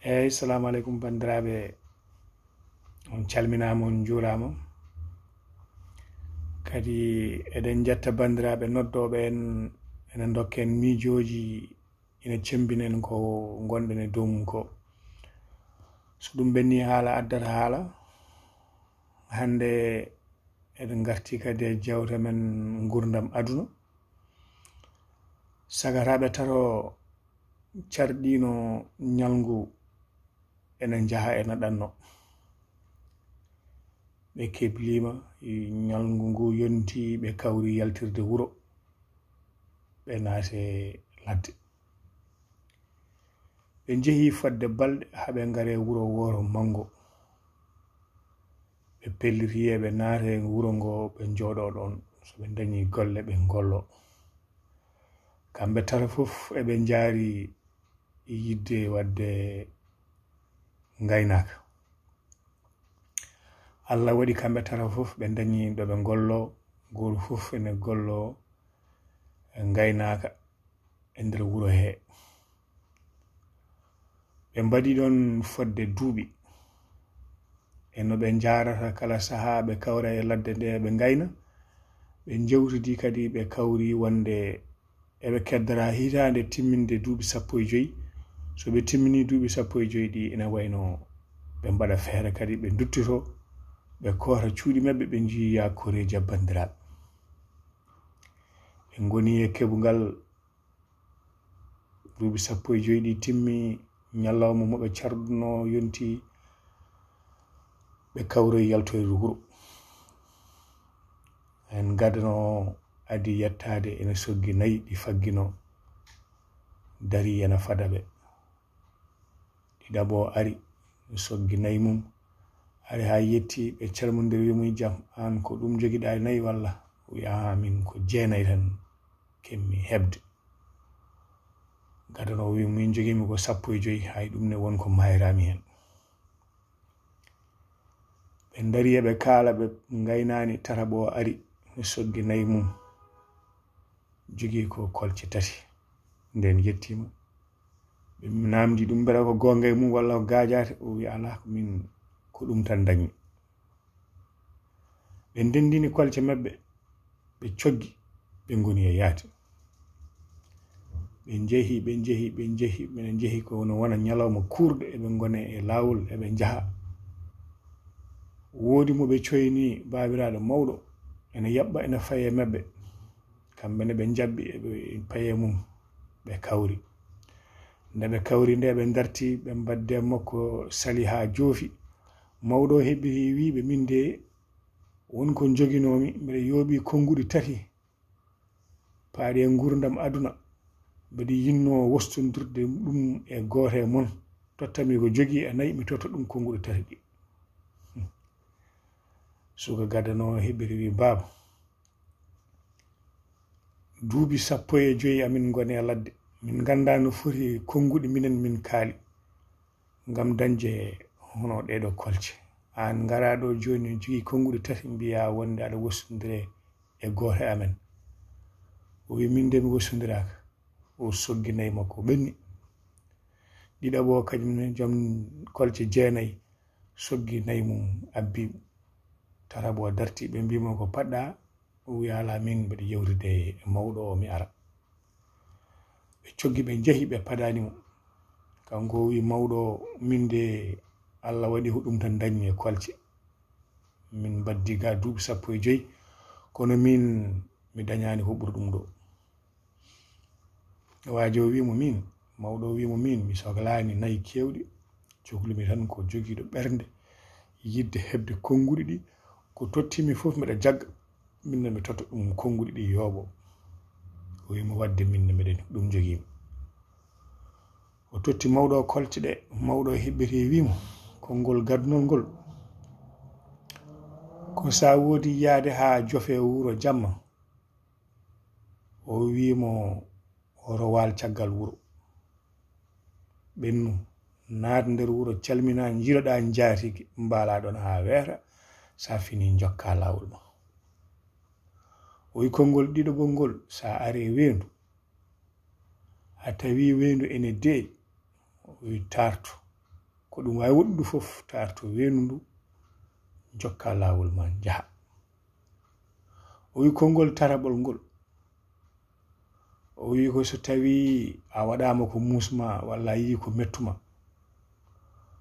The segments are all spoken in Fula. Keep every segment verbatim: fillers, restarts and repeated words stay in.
Eyyi, salamu aleykum banndiraaɓe. On calminaama, on njuuraama. Kadi eɗen njetta banndiraaɓe noddooɓe en, ene ndokka en miijooji, ina cemmbina en ko ngonɗen e dow mum ko. So ɗum ɓenni, haala addata haala. Hannde eɗen ngarti kadi e jeewte men nguurndam aduna. Sagataaɓe tato carɗiino ñalngu ene njaha ene ɗanno. Ɓe kebliima, ñalngu ngu yonti, ɓe kawri yaltirde wuro, ɓe naate ladde. Ɓe njehi fodde balɗe haa ɓe ngare wuro wooro manngo. Ɓe pelliti e ɓe naata e wuro ngo, ɓe njooɗo ɗoon. So ɓe ndañi golle, ɓe ngollo. Kamɓe tata fof eɓe njaari yiɗde waɗde ngaynaaka. Allah waɗi kamɓe tata fof ɓe ndañi ɗo ɓe ngollo, gooto fof ene gollo ngaynaaka e nder wuro he. Ɓe mbaɗi ɗoon fodde duuɓi. E no ɓe njaarata kala sahaa, ɓe kawra e ladde nde, ɓe ngayna. Ɓe njewtidi kadi, ɓe kawri wonde eɓe keddora hitaande timminde duuɓi sappo e joy. So ɓe timmini duuɓi sappo e joy ɗi, ina wayno ɓe mbaɗa feere kadi, ɓe nduttito, ɓe koota cuuɗi maɓɓe, ɓe njiya koreeji banndiraaɓe. Ɓe ngoni e keɓungal, duuɓi sappo e joy ɗi timmi, ñalawma mo ɓe carduno yonti, ɓe kawroyi yaltoyde wuro. Heen gadano adi yettaade, ene soggi nayi ɗi faggino, dari ena fada ɓe. Ɗiɗaɓo ari, soggi nayi mum, ari haa yetti, ɓe calmondiri, wiyi mo, "Jam, aan ko ɗum njogiɗaa e nayi walla?" O wiyi, "Aa, min ko jeenayi tan keɓmi heɓde." Gadano o wiyi, "Min njogiimi ko sappo e joy, hay ɗum ne won ko maayraami heen." Ɓe ndari eɓe kaala, ɓe ngaynaani, tataɓo ari, soggi nayi mum, jogii ko kolce tati. Ndeen yettiima. Ɓe naamndi ɗum, mbela ko goonga e mum walla ko gaajaate? O wiyi, "Alaa, ko min, ko ɗum tan ndañmi." Ɓe ndenndini kolce maɓɓe, ɓe coggi, ɓe ngoni e yahde. Ɓe njehi, ɓe njehi, ɓe njehi, ɓe njehi ko no wona ñalawma kuurɗo, eɓe ngona e laawol, eɓe njaha. Woodi mo ɓe coyni, baabiraaɗo mawɗo, ene yaɓɓa, ene faye maɓɓe. Kamɓe ne ɓe njaɓɓi e ɓe paye mum, ɓe kawri. Nde ɓe kawri nde, ɓe ndarti, ɓe mbaddi e makko sali haa joofi. Mawɗo o heɓɓiti, wiyi ɓe, "Min de, won ko njoginoomi, mbeɗa yooɓi konnguɗi tati, paaɗi e nguurndam aduna. Mbeɗa yinnoo wostondirde ɗum e gooto e mon. Tottami ko jogii e nayi, mi totta ɗum konnguɗi tati ɗi." Suka gadano o heɓɓiti, wiyi, "Baaba, duuɓi sappo e joy amin ngoni e ladde. Min nganndaa no foti konnguɗi minen min kaali ngam dañde hono ɗeeɗo kolce. Aan ngaraa ɗo jooni, jogii konnguɗi tati, mbiyaa wonde aɗa wosondire e gooto e amen." O wiyi, "Min de mi wosondiraaka." O soggi nayi makko, ɓenni. Ɗiɗaɓo o, kañum ne joom kolce jeenayi, soggi nayi mum, abbi. Tataɓo o darti, ɓe mbii mo, "Ko paɗɗa?" O wiyi, "Alaa, min mbeɗa yewtide e mawɗo o, mi ara." Ɓe coggi, ɓe njehi, ɓe padaani mo. Kanko o wiyi, "Mawɗo o, min de, Allah waɗi ko ɗum tan dañmi e kolce. Min mbaddi ga duuɓi sappo e joy, kono min, mi dañaani ko ɓuri ɗum ɗo." Waajo o wiyi mo, "Min," mawɗo o wiyi mo, "min, mi soklaani nayi keewɗi, coklumi tan ko jogiiɗo ɓernde yiɗde heɓde konnguɗi ɗi, ko tottimi fof mbeɗa jagga, min ne mi totta ɗum konnguɗi ɗi yooɓo." O wiyi mo, "Waɗde min ne mbeɗen ɗum jogiimi." O totti mawɗo o kolce ɗe, mawɗo o heɓɓiti, wiyi mo, "Konngol gadunol ngol, ko so a woodi yahde haa jofe wuro jamma." O wiyi mo, "Hoto waal caggal wuro. Ɓennu, naat nder wuro, calmina, njiloɗaa njaatigi, mbaalaa ɗoon haa weeta, so a finii njokkaa laawol ma." O wiyi, "Konngol ɗiɗaɓol ngol, so a arii e weendu, a tawii weendu ene deeƴi, o wiyi, taartu, Ko ɗum waawi woɗɗude fof, taarto weendu ndu, jokka laawol ma, njaha. O wi konngol taraɓol ngol. O wi ko so tawi a waɗaama ko muusma walla a yii ko mettuma,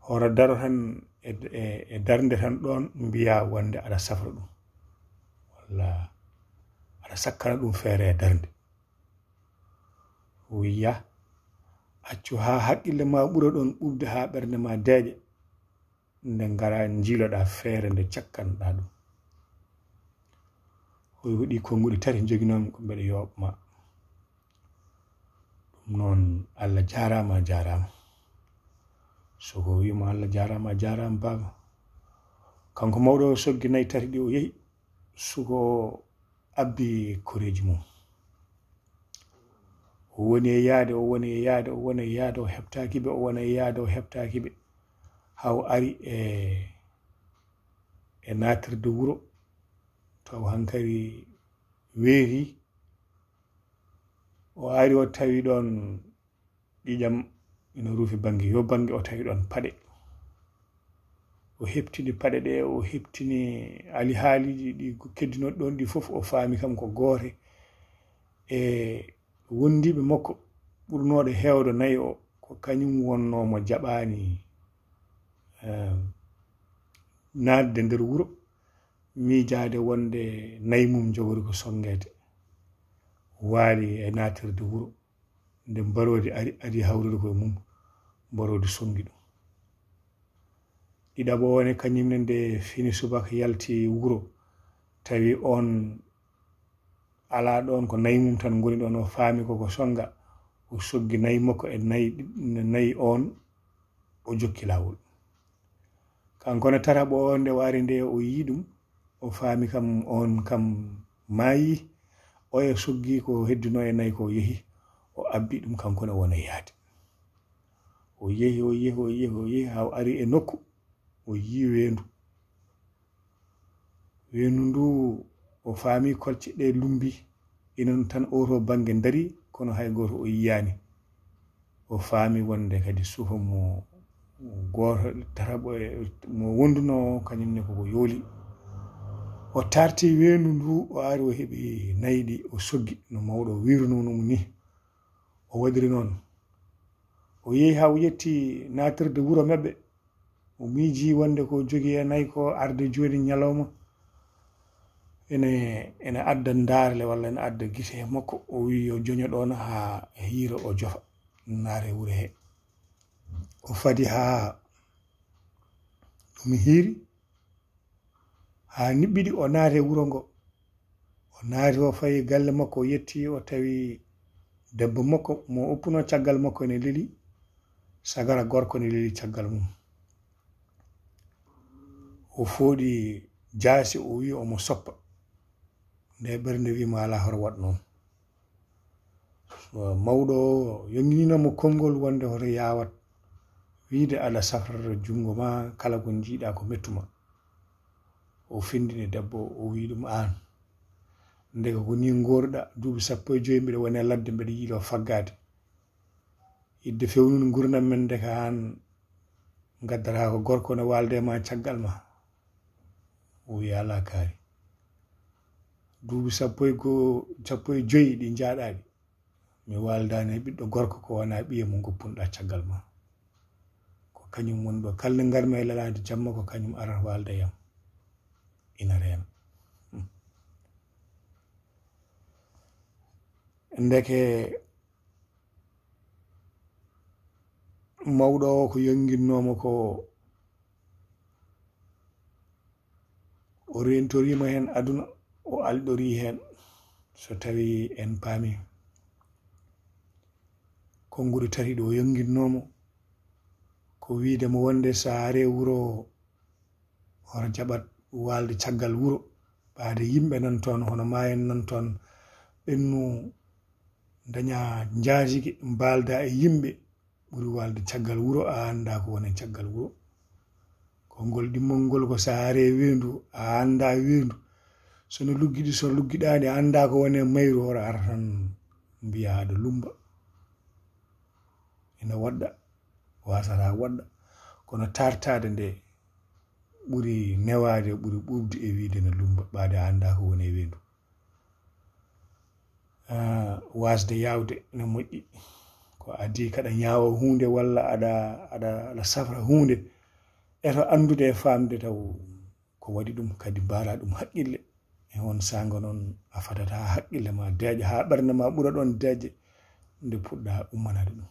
hoto daro tan e, e, e darnde tan ɗoon mbiya wonde aɗa safra ɗum walla aɗa sakkana ɗum feere e darnde. O wi yah, accu haa haqqille ma ɓura ɗoon ɓuuɓde haa ɓernde ma deeƴa. Nde ngara njiiloɗa feere nde cakkanɗa ɗum. O wi ko ɗi konnguɗi tati njoginoomi ko mbeɗa yooɓ ma. Ɗum noon Allah jaaraama a jaaraama. Suka o wiima Allah jaaraama a jaaraama baaba. Kanko mawɗo o soggi nayi tati ɗi o yehi. Suka o abbi koreeji mum. O woni e yaade, o woni e yaade, o woni e yaade, o heɓtaaki ɓe, o woni e yaade, o heɓtaaki ɓe. Haa o ari e, e naatirde wuro, taw hankadi weeti. O ari o tawi ɗoon ƴiiƴam ina ruufi bannge, yo bannge o tawi ɗoon paɗe. O heɓtini paɗe ɗe, o heɓtini alihaaliji ɗi keddinooɗi ɗoon ɗi fof, o faami kam ko goote e wondiiɓe makko ɓurnooɗo heewde nayi o, ko kañum wonnoo mo jaɓaani, eh, naatde nder wuro, miijaade wonde nayi mum njogori ko sonngeede. Waali e naatirde wuro. Nde mbaroodi ari, adi hawrude koye mum, mbaroodi sonngi ɗum. Ɗiɗaɓo o ne, kañum ne, nde fini subaka yalti wuro, tawi oon alaa ɗoon, ko nayi mum tan ngoni ɗoon, o faami koko sonnga, o soggi nayi makko e nayi, nayi oon, o jokki laawol. Kanko ne tataɓo o, nde o ari nde o yii ɗum, o faami kam oon kam maayi, oya soggi ko heddinoo e nayi ko yehi, o abbi ɗum kanko ne wona yaade. O yehi, o yehi, o yehi, o yehi, haa o ari e nokku, o yii weendu. Weendu ndu o faami kolce ɗe lumbi, inan tan oto bannge dari, kono hay gooto o yiyaani. O faami wonde kadi suka mo gooto tataɓo e mo wondunoo o, kañum ne koko yooli. O taarti weendu ndu, o ari o heɓi nayi ɗi, o soggi no mawɗo o wiirunoo mo ni. O waɗiri noon. O yehi haa o yetti naatirde wuro maɓɓe. O miiji wonde ko jogii e nayi ko arde jooni ñalawma ene, ene adda ndaarle walla ene adda gite e makko. O wi yo joño ɗoon haa hiira o jofa, naata e wuro he. O fadi haa ɗum hiiri, haa niɓɓiɗi, o naati e wuro ngo. O naati, o fayi galle makko, o yetti, o tawi debbo makko mo oppuno caggal makko ene leli, sagara gorko ene leli caggal mum. O fooɗi jaasi, o wi omo soppa. Nde ɓernde wi mo alaa hoto waɗ noon. Mawɗo o yonginino mo konngol wonde hoto yaawat wiide aɗa safrata junngo ma kala ko njiiɗa ko mettu ma. O findini debbo o, o wi ɗum, aan, ndeke ko ni ngooruɗa, duuɓi sappo e joyi mbiɗa woni e ladde, mbeɗa yiilo faggaade. Idde fewnun ngurndan men, ndeke aan ngaddata ko gorko ne waalde ma caggal ma. O wi alaa kaari. Duuɓi sappo e go-, sappo e joyi ɗi njaaɗaaɗi. Mi waaldaani e ɓiɗɗo gorko ko wonaa ɓiye mo ngoppunɗa caggal ma. Ko kañum woni ɗo. Kala nde ngarmi e lelaade jamma ko kañum arata waalda e am. Ina reena. Hmm. Ndeke mawɗo o ko yonginnoomo ko o reentoriima heen aduna, o alɗorii heen, so tawii en paamii. Konnguɗi tati ɗi o yonginnoomo, ko wiide mo wonde so a aree wuro, hoto jaɓat waalde caggal wuro, ɓaade yimɓe nan toon, hono maa en nan toon, ɓennu daña njaatigi, mbaalda e yimɓe, ɓuri waalde caggal wuro, a anndaa ko woni caggal wuro. Konngol ɗimmol ngol ko so a aree weendu, a anndaa weendu. So no luggiɗi, so luggiɗaani, a anndaa ko woni mayru, hoto ara tan mbiya aɗa lummba. Ina waɗɗa, waasata waɗɗa. Kono tartaade nde ɓuri newaade, ɓuri ɓuuɓde e wiyde no lummba, ɓaade a anndaa ko woni e weendu. Ah, waasde yaawde ne moƴƴi. Ko adii kaɗa ñaawa huunde walla aɗa, aɗa, aɗa safra huunde, eto anndude e faamde taw ko waɗi ɗum, kadi mbaara ɗum haqqille. E oon saanga noon a fadata haa haqqille ma deeƴa, haa ɓernde ma ɓura ɗoon deeƴde nde puɗɗa ummanaade ɗum.